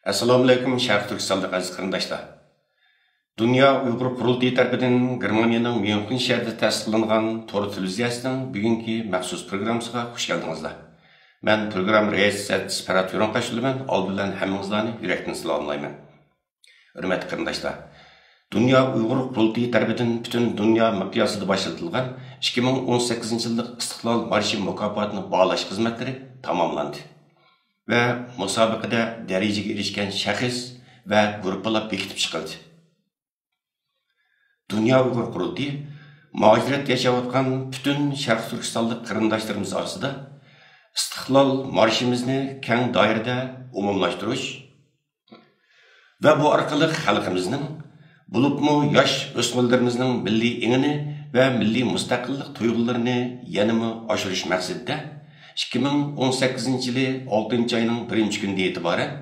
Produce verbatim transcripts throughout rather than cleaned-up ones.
ئەسسالامۇئەلەيكۇم، شەرقىي تۈركىستانلىق ئەزىز قېرىنداشلار! دۇنيا ئۇيغۇر قۇرۇلتىيى تەرىپىدىن گېرمانىيەنىڭ ميۇنخېن شەھىرىدە تەسىس قىلىنغان تور تېلېۋىزىيەسىنىڭ بۈگۈنكى مەخسۇس پروگراممىسىغا خۇش كەلدىڭىزلەر. مەن پروگرامما رىياسەتچىسى پەرھات ھۆرۈنقاش سۈلەيمان. ئالدى بىلەن ھەممىڭىزلارنى يۈرەكتىن سالاملايمەن. ھۆرمەتلىك قېرىنداشلار، دۇنيا ئۇيغۇر قۇرۇلتىيى تەرىپىدىن پۈتۈن دۇنيا مىقياسىدا باشلىتىلغان ئىككى مىڭ ئون سەككىزىنچى يىللىق ئىستىقلال مارشى مۇكاپاتىنى باھالاش خىزمەتلىرى تاماملاندى ۋە مۇسابىقىدە دەرىجىگە ئېرىشكەن شەخس ۋە گۇرۇپپىلار بېكىتىپ چىقىلدى. دۇنيا ئۇيغۇر قۇرۇلتىيى مۇھاجىرەتتە ياشاۋاتقان پۈتۈن شەرقىي تۈركىستانلىق قېرىنداشلىرىمىز ئارىسىدا ئىستىقلال مارشىمىزنى كەڭ دائىرىدە ئومۇملاشتۇرۇش ۋە بۇ ئارقىلىق خەلقىمىزنىڭ، بولۇپمۇ ياش ئۆسمۈرلىرىمىزنىڭ مىللىي ئېڭىنى ۋە مىللىي مۇستەقىللىق تۇيغۇلىرىنى يەنىمۇ ئاشۇرۇش مەقسىتىدە، ئىككى مىڭ ئون سەككىزىنچى يىلى ئالتىنچى ئاينىڭ بىرىنچى كۈنىدىن ئېتىبارەن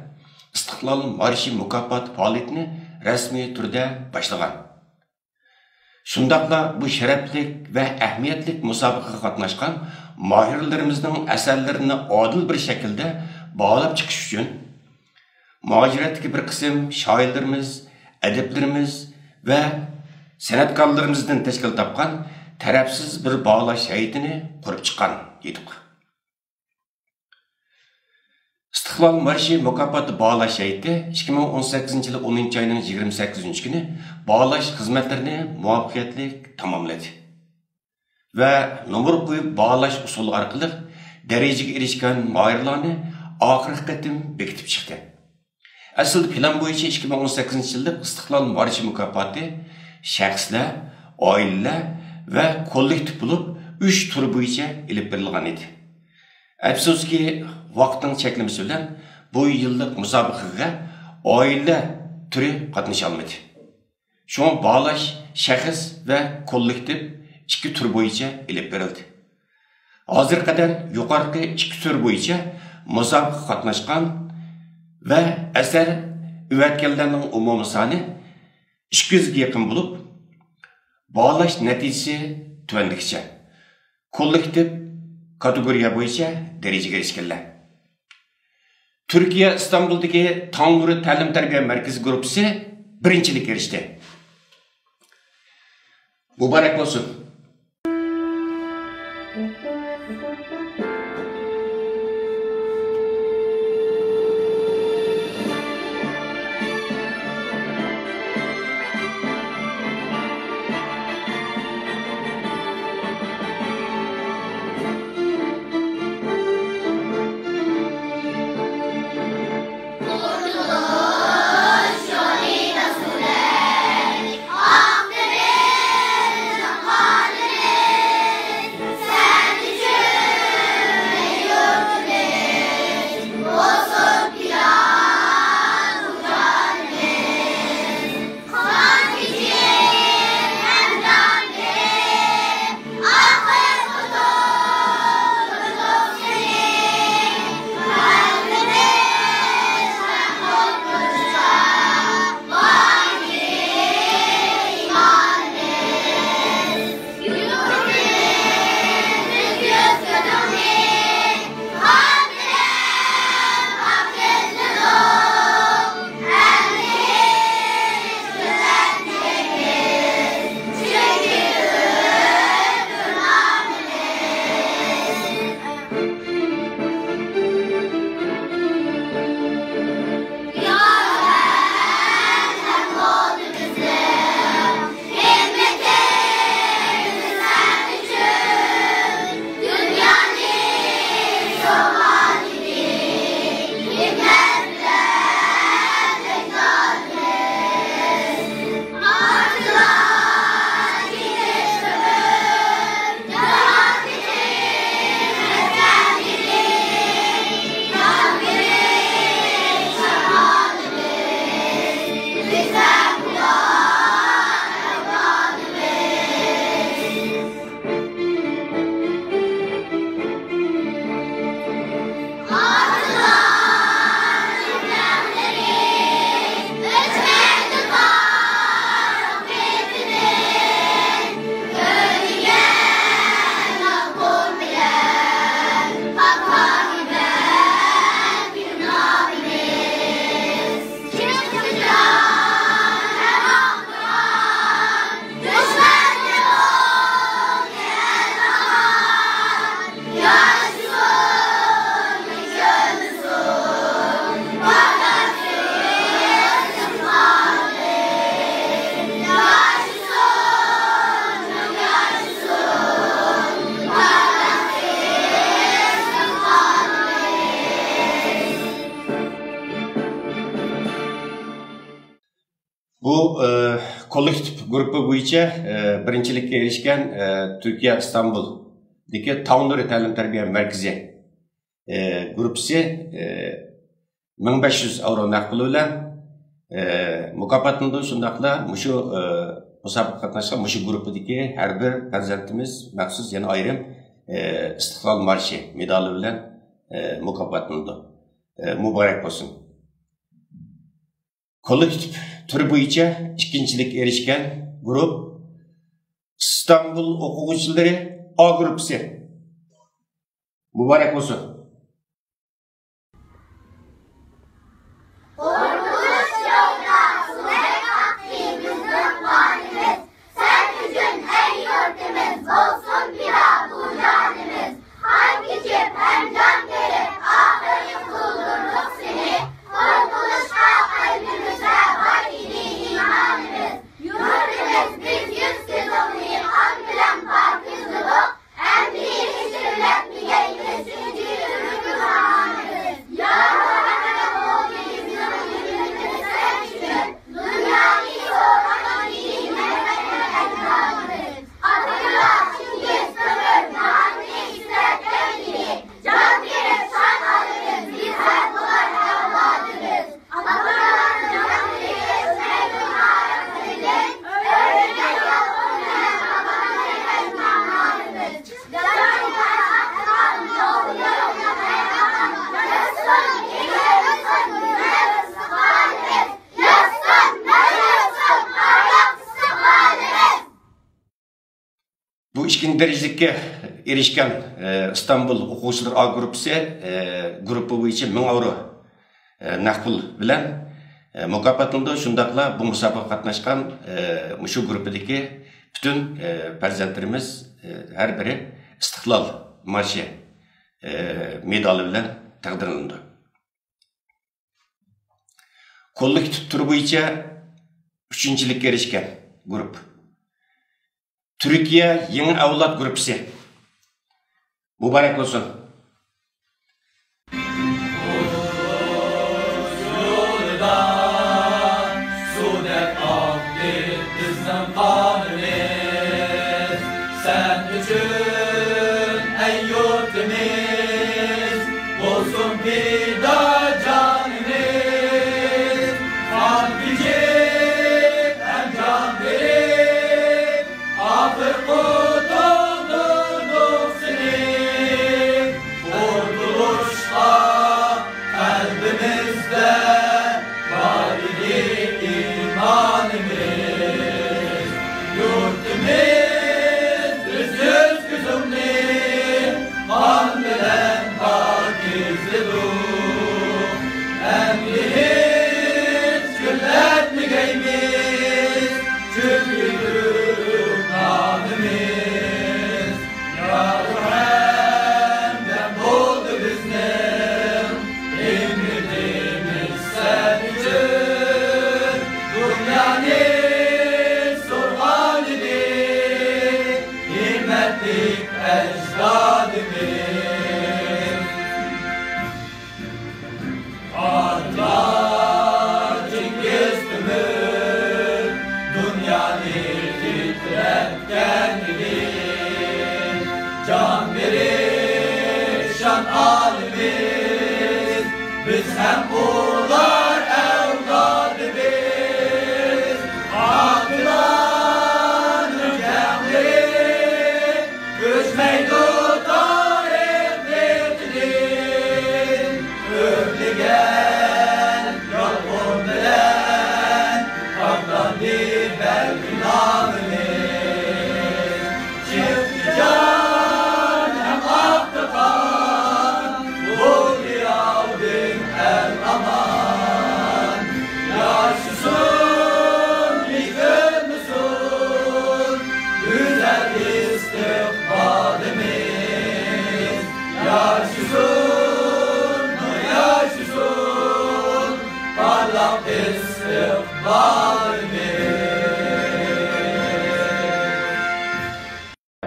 ئىستىقلال مارشى مۇكاپاتى پائالىيىتىنى رەسمىي تۈردە باشلىغان. شۇنداقلا بۇ شەرەپلىك ۋە ئەھمىيەتلىك مۇسابىقىگە قاتناشقان ماھىرلىرىمىزنىڭ ئەسەرلىرىنى ئادىل بىر شەكىلدە باھالاپ چىقىش ئۈچۈن، مۇھاجىرەتتىكى بىر قىسىم شائىرلىرىمىز، ئەدىبلىرىمىز ۋە سەنئەتكارلىرىمىزدىن تەشكىل تاپقان تەرەپسىز بىر باھالاش ھەيئىتىنى قۇرۇپ چىققان ئىدۇق. ئىستىقلال مارشى مۇكاپاتى باھالاش ھەيئىتى ئىككى مىڭ ئون سەككىزىنچى يىلى ئونىنچى ئاينىڭ يىگىرمە سەككىزىنچى كۈنى باھالاش خىزمەتلىرىنى مۇۋەپپەقىيەتلىك تاماملىدى ۋە نومۇر قويۇپ باھالاش ئۇسۇلى ئارقىلىق دەرىجىگە ئېرىشكەن ماھىرلارنى ئاخىرقى قېتىم بېكىتىپ چىقتى. ئەسلىدە پىلان بويىچە ئىككى مىڭ ئون سەككىزىنچى يىللىق ئىستىقلال مارشى مۇكاپاتى شەخسلەر، ئائىلىلەر ۋە كوللېكتىپ بولۇپ ئۈچ تۈر بويىچە ئېلىپ بېرىلغان ئىدى. ئەپسۇسكى، ۋاقىتنىڭ چەكلىمىسى بىلەن بۇ يىللىق مۇسابىقىگە ئائىلە تۈرى قاتنىشالمىدى. شۇڭا باھالاش شەخس ۋە كوللېكتىپ ئىككى تۈر بويىچە ئېلىپ بېرىلدى. ھازىرغا قەدەر يۇقىرىقى ئىككى تۈر بويىچە مۇسابىقىگە قاتناشقان ۋە ئەسەر ئەۋەتكەنلەرنىڭ ئومۇمىي سانى ئىككى يۈزگە يېقىن بولۇپ، باھالاش نەتىجىسى تۆۋەندىكىچە. كوللېكتىپ كاتېگورىيە بويىچە دەرىجىگە ئېرىشكەنلەر. تۈركىيە ئىستانبۇلدىكى تاڭ نۇرى تەلىم تەربىيە مەركىزى گۇرۇپپىسى بىرىنچىلىككە ئېرىشتى. مۇبارەك بولسۇن! بۇ، ئە، كوللېكتىپ گۇرۇپپا بويىچە، ئە، بىرىنچىلىككە ئېرىشكەن، ئە، تۈركىيە ئىستانبۇلدىكى تاڭ نۇرى تەلىم تەربىيە مەركىزى، ئە، گۇرۇپپىسى، ئە، مىڭ بەش يۈز ئاۋرو نەق پۇلى بىلەن، ئە، مۇكاپاتلىنىدۇ. شۇنداقلا مۇشۇ، ئە، مۇسابىقىگە قاتناشقان مۇشۇ گۇرۇپپىدىكى ھەر بىر پەرزەنتىمىز مەخسۇس يەنە ئايرىم، ئە، ئىستىقلال مارشى مېدالى بىلەن، ئە، مۇكاپاتلىنىدۇ. ئە، مۇبارەك بولسۇن! كوللېكتىپ تۈرى بويىچە ئىككىنچىلىككە ئېرىشكەن گۇرۇپ ئىستانبۇل ئوقۇغۇچىلىرى ئا گۇرۇپپىسى. مۇبارەك بولسۇن! قورقۇنچ يولدا سۇدەك ئاقتى بىزنىڭ قانىمىز. سەن ئۈچۈن، ئەي يۇرتىمىز، بولسۇن پىدا بۇ جانىمىز. قان كېچىپ ھەم جان بېرىپ، ئاخىرى قۇتۇلدۇردۇق سېنى. قورقۇنچقا قەلبىمىزدە بار ئىدى ئىمانىمىز. يۇرتىمىز، بىز يۈز كۆزۈڭنى قان بىلەن پاكىزلىدۇق. ئەمدى ھېچ ئىللەتمىگەيمىز، چۈنكى تۈركۈم ئانىمىز. يا مۇھەممەد، بۇ بىزنىڭ ئىلمىمىز سەن ئۈچۈن. دۇنيانى سورىغان ئىدى مەمەتنىڭ ئەجدادىمىز. ئاتىللا، چىڭگىز، تۆمۈر، جاھاننى ئىسلەتكەن ئىدى. جان بېرىپ شان ئالىمىز، بىز ھەم ئۇلار ئەۋلادىمىز. بۇ ئىككىنچى دەرىجىلىككە ئېرىشكەن، ئە، ئىستانبۇل ئوقۇغۇچىلىرى ئا گۇرۇپپىسى، ئە، گۇرۇپپا بويىچە مىڭ ئاۋرو، ئە، نەق پۇل بىلەن، ئە، مۇكاپاتلىنىدۇ. شۇنداقلا بۇ مۇسابىقىگە قاتناشقان، ئە، مۇشۇ گۇرۇپپىدىكى پۈتۈن، ئە، پەرزەنتلىرىمىز، ئە، ھەر بىرى ئىستىقلال مارشى، ئە، مېدالى بىلەن تەقدىرلىنىدۇ. كوللېكتىپ تۈرى بويىچە ئۈچىنچىلىككە ئېرىشكەن گۇرۇپپا. تۈركىيە يېڭى ئەۋلاد گۇرۇپپىسى. مۇبارەك بولسۇن! سۇدەك ئاقتى بىزنىڭ قانىمىز. سەن ئۈچۈن، ئەي يۇرتىمىز، بولسۇن پىدا جانىمىز. قان كېچىپ ھەم جان بېرىپ، ئاخىر قۇتۇلدۇردۇق سېنى. قۇتۇلۇشقا قەلبىمىزدە بار ئىدى ئىمانىمىز. يۇرتىمىز، بىز يۈز كۆزۈڭنى قان بىلەن پاكىزلىدۇق. ئەمدى ھېچ گۈللەتمىگەيمىز، چۈنكى تۈرك نامىمىز يارلىق ھەمدەم بولدى بىزنىڭ. ھىممىتىمىز سەن ئۈچۈن دۇنيانى سورىغانىدى ھىممەتلىك ئەجدادىمىز. ئاتىلار چىڭگىز تۆمۈر دۇنيانى تىترەتكەن ئىدى. جان بېرىش شان ئالىمىز، بىز ھەم ئۇلار ئەۋلادىمىز. ئاتىلارنىڭ جەڭلىرى ئۆچمەيدۇ تارىخ بېتىدىن. ئۆرلىگەن يالقۇن بىلەن پاكلاندى بەلكى نامىمىز. چىقتى جان ھەم ئاقتى قان، بولدى ياۋدىن ئەل ئامان. ياشىسۇن، يىقىلمىسۇن گۈزەل ئىستىقبالىمىز. ياشىسۇن، ياشىسۇن پارلاق ئىستىقبالىمىز.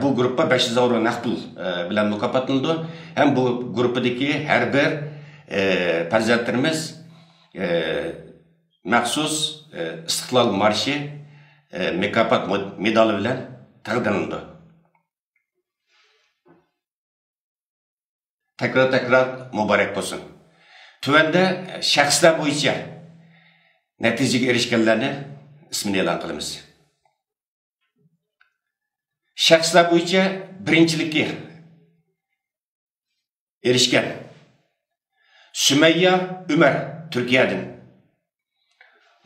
بۇ گۇرۇپپا بەش يۈز ئاۋرو نەق پۇل، ئە، بىلەن مۇكاپاتلىنىدۇ. ھەم بۇ گۇرۇپپىدىكى ھەر بىر، ئە، پەرزەنتلىرىمىز، ئە، مەخسۇس ئىستىقلال مارشى، مۇكاپات مو-، مېدالى بىلەن تەقدىرلىنىدۇ. تەكرار-تەكرار مۇبارەك بولسۇن. تۆۋەندە شەخسلەر بويىچە نەتىجىگە ئېرىشكەنلەرنى ئىسمىنى ئېلان قىلىمىز. شەخسلەر بويىچە بىرىنچىلىككە ئېرىشكەن سۈمەييە ئۆمەر، تۈركىيەدىن.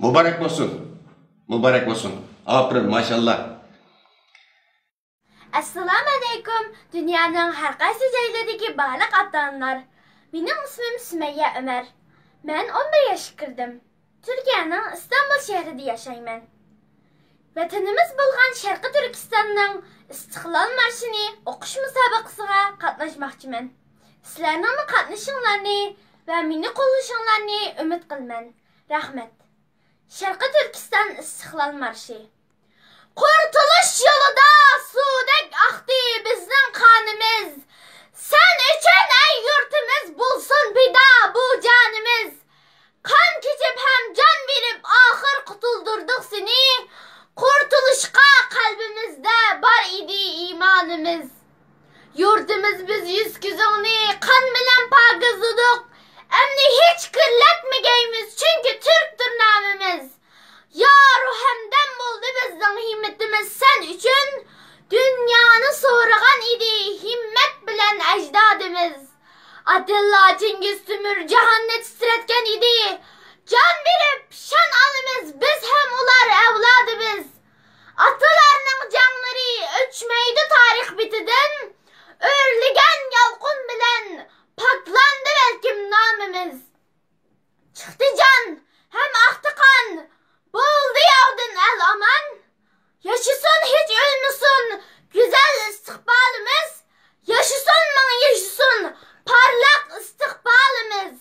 مۇبارەك بولسۇن، مۇبارەك بولسۇن. ئاپىرىن، ماشاللا. ئەسسالامۇئەلەيكۇم، دۇنيانىڭ ھەر قايسى جايلىرىدىكى بارلىق ئاتا-ئانىلار. مېنىڭ ئىسمىم سۈمەييە ئۆمەر. مەن ئون بىر ياشقا كىردىم. تۈركىيەنىڭ ئىستانبۇل شەھىرىدە ياشايمەن. ۋەتىنىمىز بولغان شەرقىي تۈركىستاننىڭ ئىستىقلال مارشىنى ئوقۇش مۇسابىقىسىغا قاتناشماقچىمەن. سىلەرنىڭمۇ قاتنىشىشىڭلارنى ۋە مېنى قوللىشىڭلارنى ئۈمىد قىلىمەن. رەھمەت. شەرقىي تۈركىستان ئىستىقلال مارشى. قۇرتۇلۇش يولىدا سۇدەك ئاقتى بىزنىڭ قانىمىز. سەن ئۈچۈن، ئەي يۇرتىمىز، بولسۇن پىدا بۇ جانىمىز. قان كېچىپ ھەم جان بېرىپ، ئاخىر قۇتۇلدۇردۇق سېنى. قۇرتۇلۇشقا قەلبىمىزدە بار ئىدى ئىمانىمىز. يۇرتىمىز، بىز يۈز-كۆزۈڭنى قان بىلەن پاكىزلىدۇق. ئەمدى ھېچ كىرلەتمىگەيمىز، چۈنكى تۈركتۇر نامىمىز. يار ھەمدەم بولدى بىزنىڭ ھىممىتىمىز سەن ئۈچۈن. دۇنيانى سورىغان ئىدى ھىممەت بىلەن ئەجدادىمىز. ئاتىللا، چىڭگىز تۆمۈر جاھاننى تىترەتكەن ئىدى. جان بېرىپ شان ئالىمىز، بىز ھەم ئۇلار ئەۋلادىمىز. ئاتىلارنىڭ جەڭلىرى ئۆچمەيدۇ تارىخ بېتىدىن. ئۆرلىگەن يالقۇن بىلەن پاكلاندى بەلكىم نامىمىز. چىقتى جان ھەم ئاقتى قان، بولدى ياۋدىن ئەل ئامان. ياشىسۇن، ھېچ ئۆلمىسۇن گۈزەل ئىستىقبالىمىز. ياشىسۇن، مىڭ ياشىسۇن پارلاق ئىستىقبالىمىز.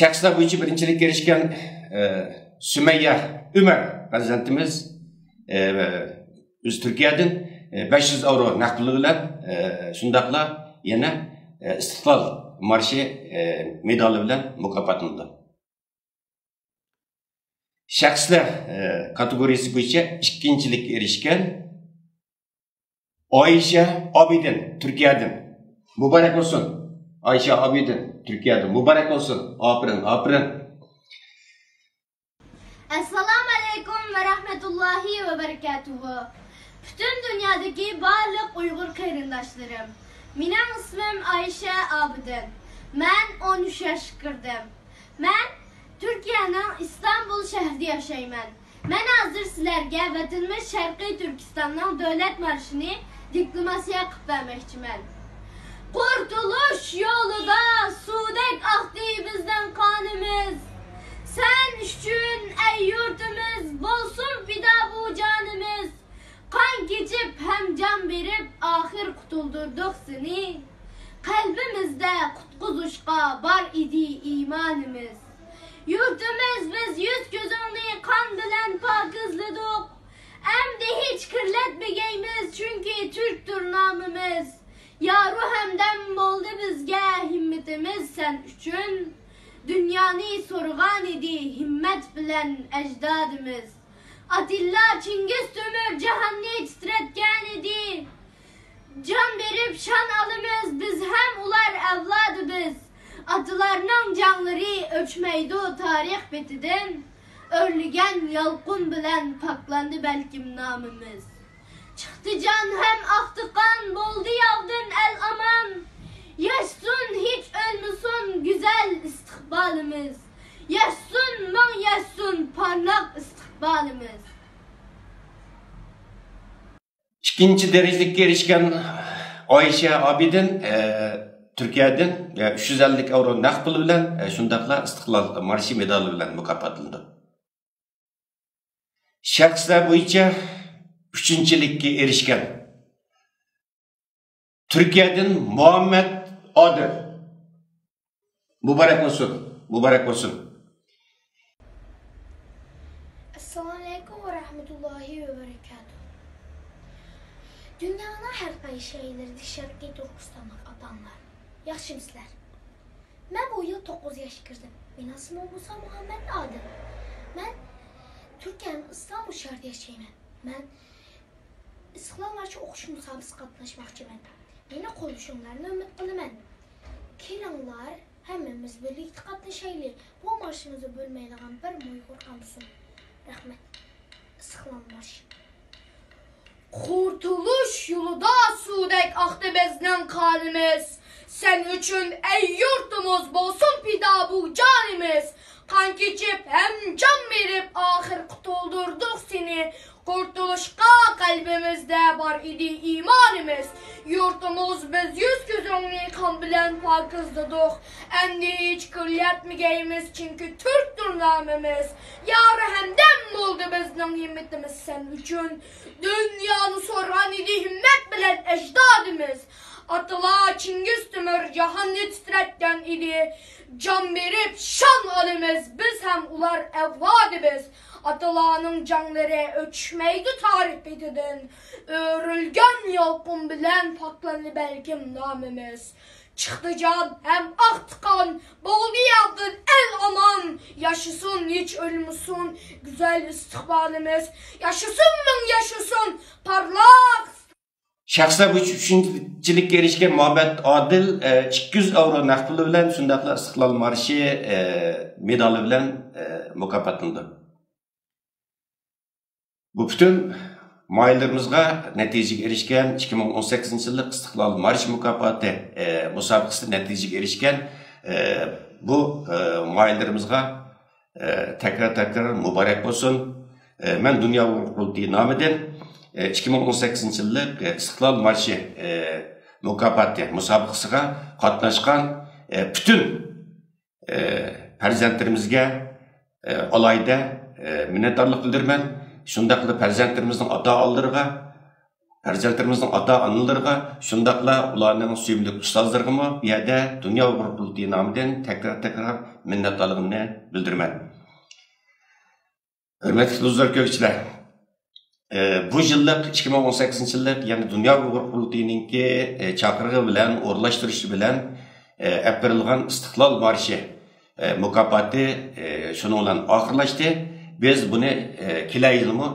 شەخسلەر بويىچە بىرىنچىلىككە ئېرىشكەن، ئە، سۈمەييە ئۆمەر پەرزەنتىمىز، ئە، ئۆزى تۈركىيەدىن، ئە، بەش يۈز ئاۋرو نەق پۇلى بىلەن، ئە، شۇنداقلا يەنە، ئە، ئىستىقلال مارشى، ئە، مېدالى بىلەن مۇكاپاتلىنىدۇ. شەخسلەر، ئە، كاتېگورىيەسى بويىچە ئىككىنچىلىككە ئېرىشكەن ئايشە ئابىدىن، تۈركىيەدىن. مۇبارەك بولسۇن، ئايشە ئابىدىن، تۈركىيەدىن. مۇبارەك بولسۇن. ئاپىرىن، ئاپىرىن. ئەسسالامۇئەلەيكۇم ۋە رەھمەتۇللاھى ۋە بەرىكاتۇھۇ. پۈتۈن دۇنيادىكى بارلىق ئۇيغۇر قېرىنداشلىرىم، مېنىڭ ئىسمىم ئايشە ئابىدىن. مەن ئون ئۈچ ياشقا كىردىم. مەن تۈركىيەنىڭ ئىستانبۇل شەھىرىدە ياشايمەن. مەن ھازىر سىلەرگە ۋەتىنىمىز شەرقىي تۈركىستاننىڭ دۆلەت مارشىنى دېكلاماتسىيە قىلىپ بەرمەكچىمەن. قۇرتۇلۇش يولىدا سۇدەك ئاقتى بىزنىڭ قانىمىز. سەن ئۈچۈن، ئەي يۇرتىمىز، بولسۇن پىدا بۇ جانىمىز. قان كېچىپ ھەم جان بېرىپ، ئاخىر قۇتۇلدۇردۇق سېنى. قەلبىمىزدە قۇتقۇزۇشقا بار ئىدى ئىمانىمىز. يۇرتىمىز، بىز يۈز-كۆزۈڭنى قان بىلەن پاكىزلىدۇق. ئەمدى ھېچ كىرلەتمىگەيمىز، چۈنكى تۈركتۇر نامىمىز. يارۇ ھەمدەم بولدى بىزگە ھىممىتىمىز سەن ئۈچۈن. دۇنيانى سورىغانىدى ھىممەت بىلەن ئەجدادىمىز. ئاتىللا، چىڭگىز تۆمۈر جاھاننى تىترەتكەنىدى. جان بېرىپ شان ئالىمىز، بىز ھەم ئۇلار ئەۋلادىمىز. ئاتىلارنىڭ جەڭلىرى ئۆچمەيدۇ تارىخ بېتىدىن. ئۆرلىگەن يالقۇن بىلەن پاكلاندى بەلكىم نامىمىز. چىقتى جان ھەم ئاقتى قان، بولدى ياۋدىن ئەل ئامان. ياشىسۇن، ھېچ ئۆلمىسۇن گۈزەل ئىستىقبالىمىز. ياشىسۇن، مىڭ ياشىسۇن پارلاق ئىستىقبالىمىز. ئىككىنچى دەرىجىلىككە ئېرىشكەن ئايشە ئابىدىن، ئە، تۈركىيەدىن، ئە، ئۈچ يۈز ئەللىك ئاۋرو نەق پۇلى بىلەن، ئە، شۇنداقلا ئىستىقلال مارشى مېدالى بىلەن مۇكاپاتلىنىدۇ. شەخسلەر بويىچە ئۈچىنچىلىككە ئېرىشكەن تۈركىيەدىن مۇھەممەد ئادىل. مۇبارەك بولسۇن، مۇبارەك بولسۇن. ئەسسالامۇئەلەيكۇم ۋە رەھمەتۇللاھى ۋە بەرىكاتۇھ. دۇنيانىڭ ھەر قايسى شەھەرلىرىدىكى شەرقىي تۈركىستانلىق ئاتا-ئانىلار، ياخشىمۇسىلەر؟ مەن بۇ يىل توققۇز ياشقا كىردىم. مېنىڭ ئىسمىم بولسا مۇھەممەد ئادىل. مەن تۈركىيەنىڭ ئىستانبۇل شەھىرىدە ياشايمەن. مەن ئىستىقلال مارشى ئوقۇش مۇسابىقىسىگە قاتناشماقچىمەن. مېنى قوللىشىڭلارنى ئۈمىد قىلىمەن. كېلىڭلار، ھەممىمىز بىرلىكتە قاتنىشايلى. بۇ مارشىمىزنى بىلمەيدىغان بىرمۇ ئۇيغۇر قالمىسۇن. رەھمەت. ئىستىقلال مارشى. قۇتۇلۇش يولىدا سۇدەك ئاقتى بىزنىڭ قانىمىز. سەن ئۈچۈن ئەي يۇرتىمىز بولسۇن پىدا بۇ جانىمىز. قان كېچىپ ھەم جان بېرىپ ئاخىر قۇتۇلدۇردۇق سېنى. قۇتۇلۇشقا قەلبىمىزدە بار ئىدى ئىمانىمىز. يۇرتىمىز بىز يۈز كۆزۈڭنى قان بىلەن پاكىزلىدۇق. ئەمدى ھېچ كىرلەتمىگەيمىز، چۈنكى تۈركتۇر نامىمىز. يار ھەمدەم بولدى بىزنىڭ ھىممىتىمىز سەن ئۈچۈن. دۇنيانى سورغان ئىدى ھىممەت بىلەن ئەجدادىمىز. ئاتىلار چىڭگىز تۆمۈر جاھاننى تىترەتكەن ئىدى. جان بېرىپ شان ئالىمىز، بىز ھەم ئۇلار ئەۋلادىمىز. ئاتىلارنىڭ جانلىرى ئۆچمەيدۇ تارىخ بېتىدىن. ئۆرۈلگەن يالقۇن بىلەن پاكلاندى بەلكىم نامىمىز. چىقتى جان ھەم ئاقتى قان، بولدى ياردىن ئەل ئامان. ياشىسۇن، ھېچ ئۆلمىسۇن گۈزەل ئىستىقبالىمىز. ياشىسۇن، مىڭ ياشىسۇن پارلاق. شەخسلەر بويىچە ئۈچىنچىلىككە ئېرىشكەن مۇھەممەت ئادىل ئىككى يۈز ئەۋرو نەق پۇلى بىلەن، شۇنداقلا ئىستىقلال مارشى مېدالى بىلەن مۇكاپاتلىنىدۇ. بۇ پۈتۈن ماھىرلىرىمىزغا نەتىجىگە ئېرىشكەن ئىككى مىڭ ئون سەككىزىنچى يىللىق ئىستىقلال مارشى مۇكاپاتى مۇسابىقىسىدە نەتىجىگە ئېرىشكەن بۇ ماھىرلىرىمىزغا تەكرار تەكرار مۇبارەك بولسۇن. مەن دۇنيا ئۇيغۇر قۇرۇلتىيى نامىدىن ئىككى مىڭ ئون سەككىزىنچى يىللىق ئىستىقلال مارشى مۇكاپاتى مۇسابىقىسىغا قاتناشقان پۈتۈن پەرزەنتلىرىمىزگە ئالاھىدە مىننەتدارلىق بىلدۈرىمەن. شۇنداقلا پەرزەنتلىرىمىزنىڭ ئاتا-ئانىلىرىغا، پەرزەنتلىرىمىزنىڭ ئاتا-ئانىلىرىغا، شۇنداقلا ئۇلارنىڭ سۆيۈملۈك ئۇستازلىرىغىمۇ بۇ يەردە دۇنيا ئۇيغۇر قۇرۇلتىيى نامىدىن تەكرار تەكرار مىننەتدارلىقىمنى بىلدۈرىمەن. ھۆرمەتلىك دوستلار، كۆرگۈچىلەر، بۇ يىللىق ئىككى مىڭ ئون سەككىزىنچى يىللىق يەنە دۇنيا ئۇيغۇر قۇرۇلتىيىنىڭكى چاقىرىقى بىلەن، ئورۇنلاشتۇرۇشى بىلەن ئېلىپ بېرىلغان ئىستىقلال مارشى مۇكاپاتى شۇنىڭ بىلەن ئاخىرلاشتى. بىز بۇنى كېلەر يىلمۇ،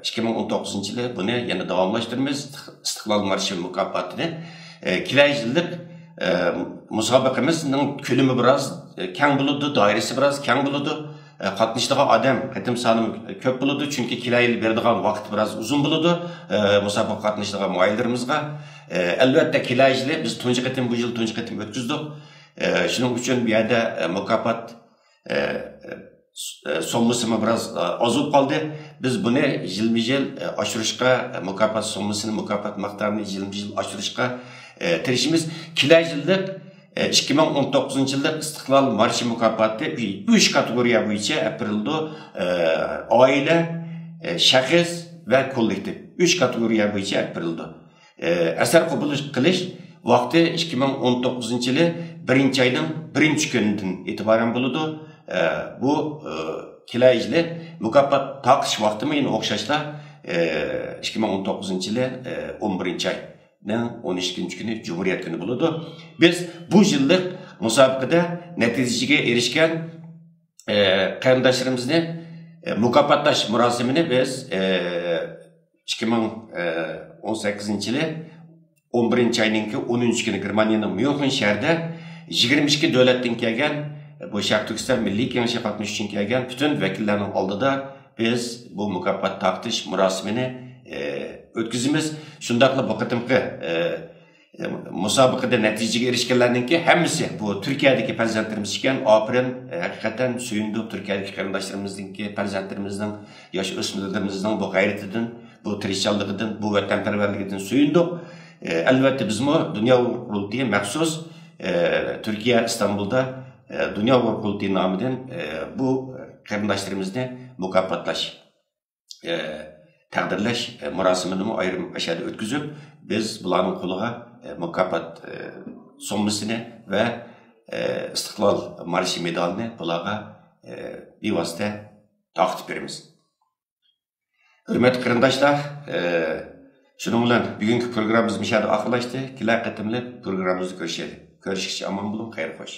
ئىككى مىڭ ئون توققۇزىنچى يىلى بۇنى يەنە داۋاملاشتۇرىمىز، ئىستىقلال مارشى مۇكاپاتىنى. كېلەر يىللىق مۇسابىقىمىزنىڭ كۆلىمى بىراز كەڭ بولىدۇ، دائىرىسى بىراز كەڭ بولىدۇ. قاتنىشىدىغان ئادەم قېتىم سانىمۇ كۆپ بولىدۇ، چۈنكى كېلەر يىلى بېرىدىغان ۋاقىت بىراز ئۇزۇن بولىدۇ. مۇسابىقىگە قاتنىشىدىغان ماھىرلىرىمىزغا. ئەلۋەتتە، كېلەر يىلى بىز تۇنجى قېتىم، بۇ يىل تۇنجى قېتىم ئۆتكۈزدۇق. شۇنىڭ ئۈچۈن بۇ يەردە مۇكاپات سوممىسىمۇ بىراز ئاز بولۇپ قالدى. بىز بۇنى يىلمۇ يىل ئاشۇرۇشقا، مۇكاپات سوممىسىنى، مۇكاپات مىقدارىنى يىلمۇ يىل ئاشۇرۇشقا تىرىشىمىز. كېلەر يىللىق ئىككى مىڭ ئون توققۇزىنچى يىللىق ئىستىقلال مارشى مۇكاپاتى ئۈچ كاتېگورىيە بويىچە ئېلىپ بېرىلىدۇ. ئائىلە، شەخس ۋە كوللېكتىپ. ئۈچ كاتېگورىيە بويىچە ئېلىپ بېرىلىدۇ. ئەسەر قوبۇل قىلىش ۋاقتى ئىككى مىڭ ئون توققۇزىنچى يىلى بىرىنچى ئاينىڭ بىرىنچى كۈنىدىن ئېتىبارەن بولىدۇ. بۇ كېلەر يىلى مۇكاپات تارقىتىش ۋاقتىمۇ يەنە ئوخشاشلا ئىككى مىڭ ئون توققۇزىنچى يىلى ئون بىرىنچى ئاينىڭ ئون ئىككىنچى كۈنى، جۇمھۇرىيەت كۈنى بولىدۇ. بىز بۇ يىللىق مۇسابىقىدە نەتىجىگە ئېرىشكەن قېرىنداشلىرىمىزنى مۇكاپاتلاش مۇراسىمىنى بىز ئىككى مىڭ ئون سەككىزىنچى يىلى ئون بىرىنچى ئاينىڭكى ئونىنچى كۈنى گېرمانىيەنىڭ ميۇنخېن شەھىرىدە يىگىرمە ئىككى دۆلەتتىن كەلگەن، بۇ شەرقىي تۈركىستان مىللىي كېڭىشىگە قاتنىشىش ئۈچۈن كەلگەن پۈتۈن ۋەكىللەرنىڭ ئالدىدا بىز بۇ مۇكاپات تارقىتىش مۇراسىمىنى ئۆتكۈزىمىز. شۇنداقلا بۇ قېتىمقى مۇسابىقىدە نەتىجىگە ئېرىشكەنلەرنىڭكى ھەممىسى، بۇ تۈركىيەدىكى پەرزەنتلىرىمىز ئىكەن، ئاپىرىن، ھەقىقەتەن سۆيۈندۇق تۈركىيەدىكى قېرىنداشلىرىمىزنىڭكى، پەرزەنتلىرىمىزنىڭ، ياش ئۆسمۈرلىرىمىزنىڭ بۇ غەيرىتىدىن، بۇ تىرىشچانلىقىدىن، بۇ ۋەتەنپەرۋەرلىكىدىن سۆيۈندۇق. ئەلۋەتتە، بىزمۇ دۇنيا ئۇيغۇر قۇرۇلتىيى مەخسۇس تۈركىيە ئىستانبۇلدا دۇنيا ئۇيغۇر قۇرۇلتىيى نامىدىن بۇ قېرىنداشلىرىمىزنى مۇكاپاتلاش، تەقدىرلەش مۇراسىمىنىمۇ ئايرىم ئەشەدە ئۆتكۈزۈپ، بىز بۇلارنىڭ قولىغا مۇكاپات سوممىسىنى ۋە ئىستىقلال مارشى مېدالىنى بۇلارغا بىۋاسىتە تارقىتىپ بېرىمىز. ھۆرمەتلىك قېرىنداشلار، شۇنىڭ بىلەن بۈگۈنكى پروگراممىمىز مۇشۇ يەردە ئاخىرلاشتى. كېلەر قېتىملىق پروگراممىمىزدا كۆرۈشەيلى. كۆرۈشكىچە ئامان بولۇڭ، خەير خوش.